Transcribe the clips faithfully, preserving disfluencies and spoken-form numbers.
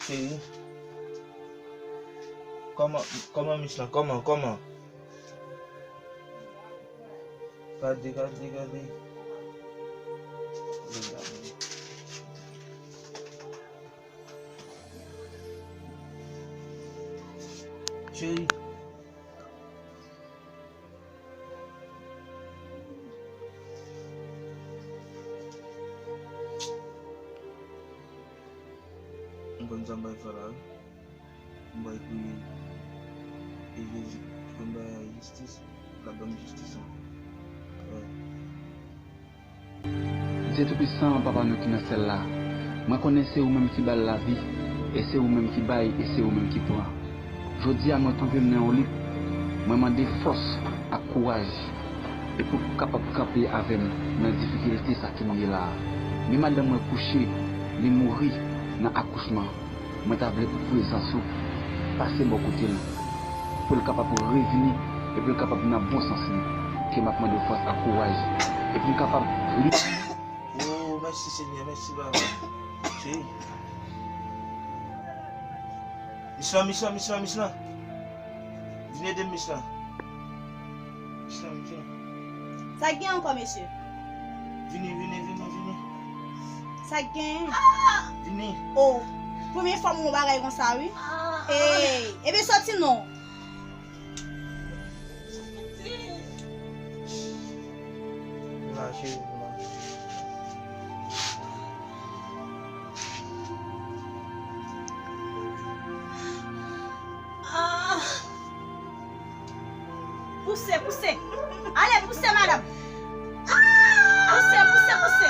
Cheri. Kòman, kòman, Mich lan? Kòman, kòman? Gade, gade, gade. Cheri. M konn sa m pral fè la, wi. M pral priye. E Jezi, pou m bay jistis, l ap ban m jistis an. Wi. Dye Toupisan, Papa nou ki nan syèl la, mwen konnen se ou menm ki bay lavi, e se ou menm ki bay, e se ou menm ki pran. Jodi a, mwen twouve m nan yon lit, mwen mande fòs ak kouraj, e pou w kapab kanpe avè m nan difikilte sa ke m ye la a. Men madanm mwen kouche, li mouri nan akouchman. Mwen ta vle pou prezans ou pase bò kote l, pou l kapab revini, e pou l kapab nan bon sans li. Ke m ap mande fòs ak kouraj, e pou m kapab li. Oh, mèsi Senyè, mèsi Papa. Cheri. Mich lan, Mich lan, Mich lan, Mich lan. Vin ede m, Mich lan. Mich lan, Mich lan. Sa k gen ankò, mesye? Vini, vini, vini, vini. Sa k gen? Vini. Oh, premye fwa m wè yon bagay konsa, wi. Ey, ebyen sòti non. Mache, mache. Ah! Pouse, pouse! Ale, pouse, madanm! Pouse, pouse, pouse!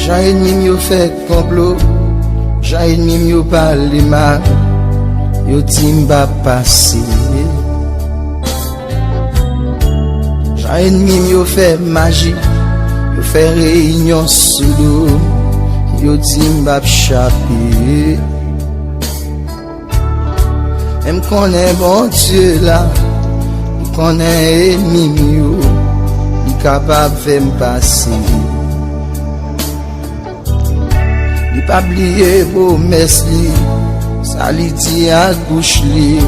Jan ènmi m yo fè konplo, jan ènmi m yo pale mal, yo di m p ap pase. Jan ènmi m yo fè maji, yo fè reyinyon sou do m, yo di m p ap chape. Men m konnen Bondye la, m konnen ènmi m yo, li kapab fè m pase. Li pa bliye pwomès li, sa li di ak bouch li,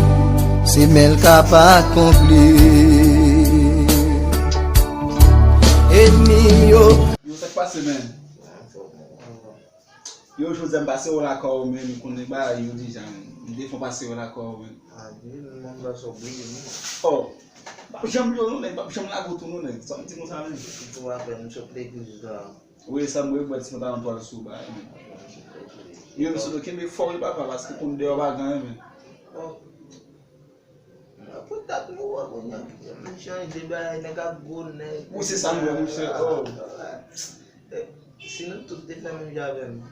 se men l k ap akonpli. Ènmi m yo. Yo, sa k pase, men? Yo, Joseph, m pase wè w lakay ou, men, m konnen bagay yo deja, men. M te fon pase wè w lakay ou, men. A, di, m pa sa bliye, non. Oh, m p ap janm bliye w, non, nèg, m p ap janm lage w tou, non, nèg. Sa m di konsa, men. Sitou apre, m sot legliz la. Wi, sa m regrèt, si m ta nan twal sou bagay, men. Yo, m sot kenbe fò, wi, papa, paske konn deyò pa gen anyen, men. Oh. Nan pou dat nou wè kounye a, m chanje bagay, nèg ap gwo nèg. Wi, se sa m wè, monchè. Oh. Si nou tout te fè menm jan avè m,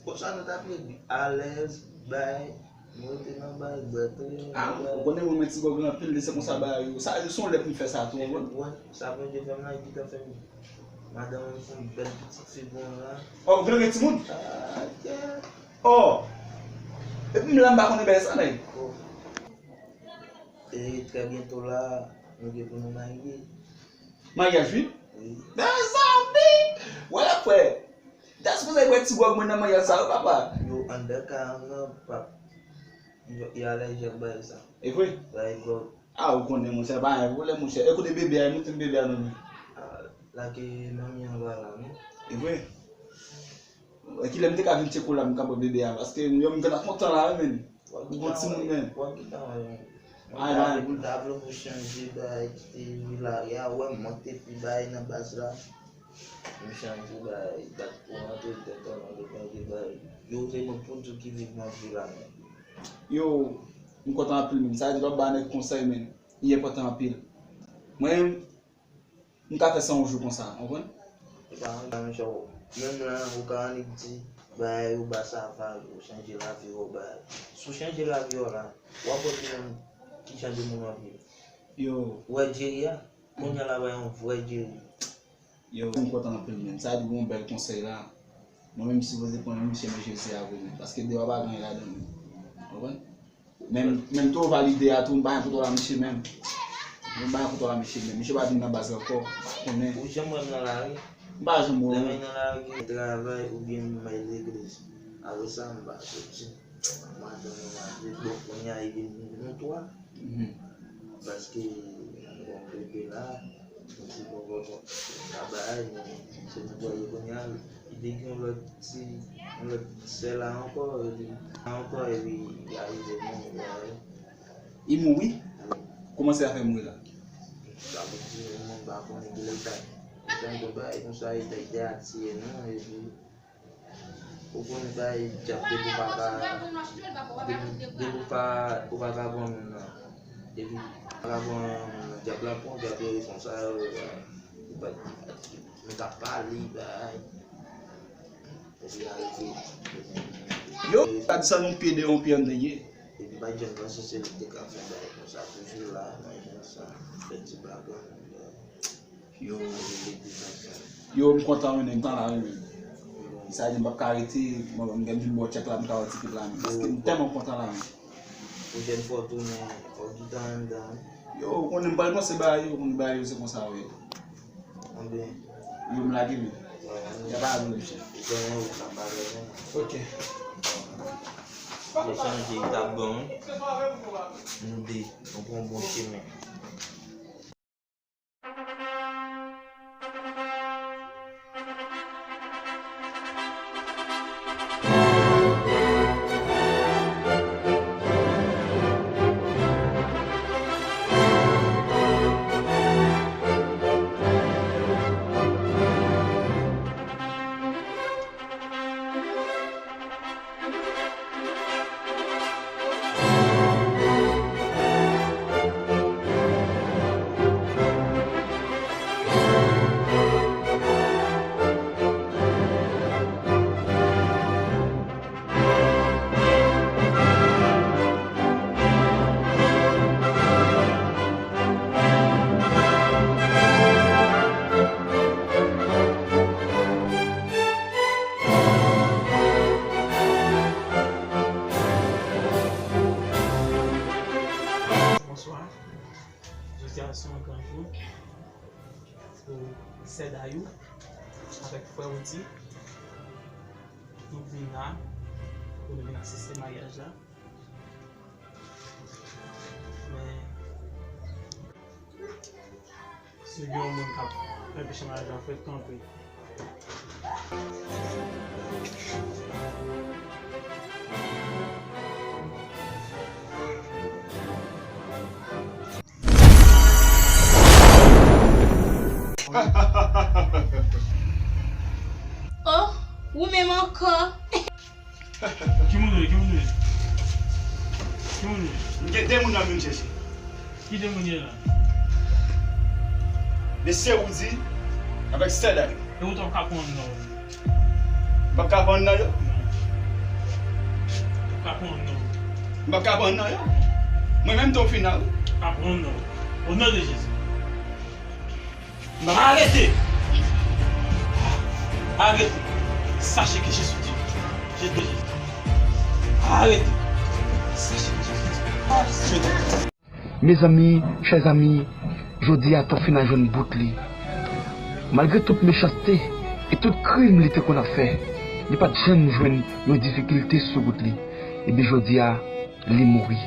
konsa nou t ap rete alèz, bay, nou rete nan bay, bwè, touye. Ah, ou konnen mwen, mwen ti gòg anpil, se konsa bagay yo. Sa, se yon lè pou m fè sa tou, ou konprann? Wè, sa Bondye fè m la, ki tan fè m. Madanm mwen fè m bèl pitit fi bon la. Oh, ou vin gen timoun? Ah, yeah. Oh! Epi m la, m pa konnen bagay sa, nèg. Oh. E trè byento la, nou gen pou nou marye. Maryaj, wi. Wi. Mezanmi! Wè, frè. Dès koze bwè ti gwòg mwen nan maryaj sa, wi, papa. Yo anndan kay an nan, pap. Yo, yo alèji ak bagay sa. E vre? Bagay gwòg. A, ou konnen, monchè, pa gen pwoblèm, monchè. E kote bebe a, montre m bebe a non, men. A, lage manmi an anba la, non. E vre? E kilè m te ka vin tcheke w la, m ka pran bebe a, paske m, yo, m gentan kontan la, wi, men. M gon timoun, men. Ay, ay. Mwen ta vle pou chanje, bay, kite Villarreal, wè, m monte pi bay nan baz la. M chanje, bay, dat pou antre tèt an nan levanjil, bay. Yo, se mwen pou di ki viv nan vil la, men. Yo, M kontan anpil menm. Sa vle di lè w ap ba nèg konsèy, menm, li enpòtan anpil. Mwen menm, m ka fè san yon jou konsa, w konprann? E pa anyen, monchè, menm la, ou ka annik di, bagay ou ba sa va, ou chanje lavi w, bagay. Si w chanje lavi w la, w ap wè ki moun, ki jan de moun w ap ye. Yo. Ou wè Jerry a? Kounye a la, w wè yon vrè Jerry. Yo, m kontan anpil, menm. Sa di bon bèl konsèy la. Mwen menm, m sipoze pran yon misye nan Jezi a vre, menm. Paske deyò a pa gen anyen ladan l, menm. Ou konprann? Menm, menm tou valide a tou, m pa gen kote w la misye menm. M pa gen kote w la misye menm. Misye pa vin nan baz la ankò, m pa konnen. Ou janm wè m nan lari? M pa janm wè w. Lè mwen nan lari, travay oubyen m al legliz. Apre sa, m pa soti. Madanm mwen, m ap di, bon, kounye a, li vin nou twa. Mhm. Paske, bon, bebe la, Mwen se bon, bon, bon. Ka bagay, men se nou bò yo kounye a, li te gen yon lòt ti, yon lòt sè la ankò, epi, ankò, epi, li arive, bon, li mouri. Li mouri? Wi. Kòman sè a fè mouri la? Sa vle di, mwen pa konnen kilè li ta, li ta yon bagay konsa, li ta, li te atire nou, epi, Ou konnen bagay dyab depi ou pa ka, depi, depi ou pa, ou pa ka pran moun nan. Depi ou pa ka pran moun nan, dyab la pran, dyab yo responsab, ou pa, nou ka pale, bagay. Epi arive. Yo, pa di sa non, pye deyò, pye anndan ye. Epi pa janm panse se li ki te ka fè bagay konsa, toujou la, nan jan sa, fè ti bagay. Yo, yo, m kontan, wi, men m kontan la, wi, men. Sa vle di m p ap ka rete, m, m gen vin bò tchèk la, m ka wè ti pit la, men. Paske m tèlman kontan la, men. Pwochèn fwa w tounen, fò w kite anndan. Yo, ou konnen m pral panse bagay yo, ou konnen bagay yo se konsa, wi. Anben. Yo, m lage, men. Y a pa vle, mesye. Ou konnen ou ka bagay, men. Ok. Yo chanje, li t ap bon, wi. Nou de, nou pran bon chemen. Bonswa. Jodi a se yon gran jou pou sè Dayou avèk frè Woody. Nou vin la pou nou vin asiste maryaj la. Men, si gen yon moun k ap fè peche maryaj la, fè l kanpe. Oh, ou menm ankò. Ki moun ou ye? Ki moun ou ye? Ki moun ou ye? M gen de moun nan vin chèche. Ki de moun ye la? Mesye Woody avèk sè Dayou. E ou tou w ka pran non? M p ap ka pran non yo? Non. Ou ka pran non? M p ap ka pran non yo? Mwen menm tou final. Ou ka pran non. O non de Jezi. Arrêtez! Arrêtez! Sachez que je suis Dieu. Je suis Dieu. Arrêtez! Sachez que je suis Dieu. Mezanmi, chè zanmi, jodi a Tòfina jwenn bout li. Malgre tout mechanste e tout krim li te konn ap fè, li pa t janm jwenn yon difikilte sou wout li. Epi jodi a, li mouri.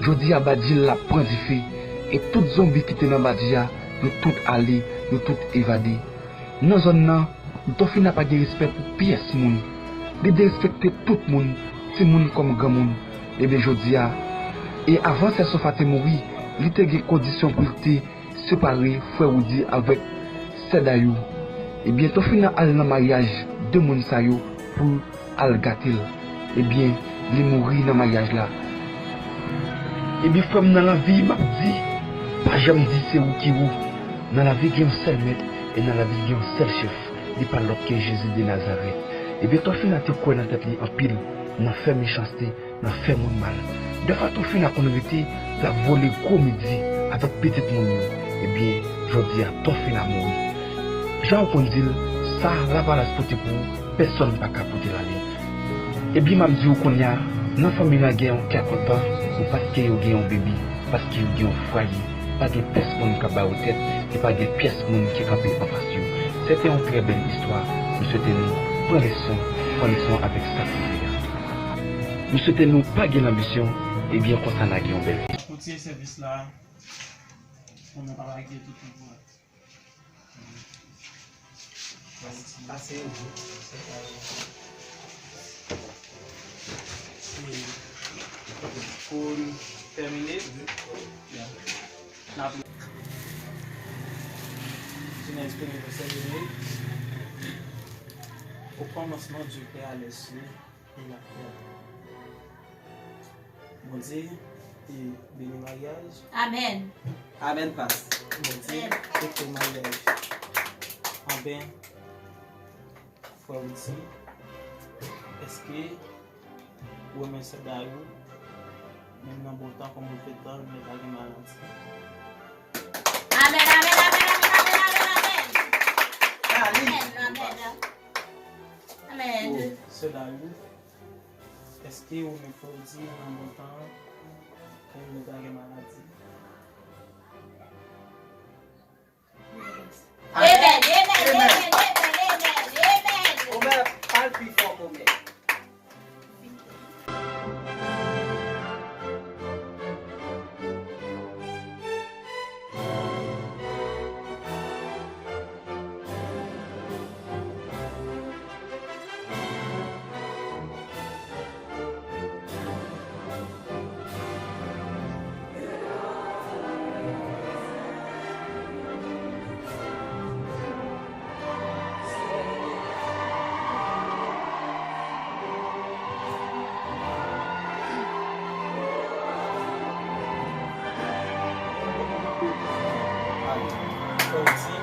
Jodi a, badji l la pran dife, e tout zonbi ki te nan badji a, yo tout ale, yo tout evade. Nan zòn nan, Tòfina pa gen respè pou pyès moun. Li derespekte tout moun, timoun kòm granmoun. Ebyen, jodi a, e avan sè Sofa te mouri, li te gen kondisyon pou l te separe frè Woody avèk sè Dayou. Ebyen, Tòfina al nan maryaj de moun sa yo pou al gate l. Ebyen, li mouri nan maryaj la. Ebyen, frè m, nan lavi, m ap di, pa janm di se ou ki ou. Nan lavi, gen yon sèl mèt, e nan lavi, gen yon sèl chèf. Li pa lòt ke Jezi de Nazarèt. Ebyen, Tòfina te kwè nan tèt li anpil, nan fè mechanste, nan fè moun mal. Dèfwa Tòfina konn rete, l ap vole gwo midi avèk pitit moun yo. Ebyen, jodi a, Tòfina mouri. Jan w konn di l, sa lavalas pote pou ou, pèsonn pa ka pote l ale. Ebyen, m ap di w kounye a, nan fanmi lan gen yon kè kontan, se paske yo gen yon bebi, paske yo gen yon fwaye, pa gen pyès moun k ap ba yo tèt, e pa gen pyès moun ki kanpe anfas yo. Se te yon trè bèl istwa. M swete nou pran leson, pran leson avèk sa k rive a. M swete nou pa gen lanbisyon, ebyen konsa n a gen yon bèl vi. Kontye sèvis la, pou nou pa lage tout moun. Pase yo. Pou n tèmine, n ap Jenèz premye vèsè de. Au commencement, Dieu créa les cieux et la terre. Bondye te beni maryaj. Amèn. Amèn, pas. Bondye te fè maryaj. Anben, frè Wilson, èske ou renmen sè Dayou, menm nan bon tan kòm ou fè tan, men pa gen maladi? Amèn, amèn, amèn. Amèn, amèn, amèn. Amèn. Sè Dayou, èske ou menm fè w di nan bon tan, kòm nou pa gen maladi? Amèn, amèn, amèn, amèn, amèn, amèn. Omè, pale pi fò, Omè. Fò w di,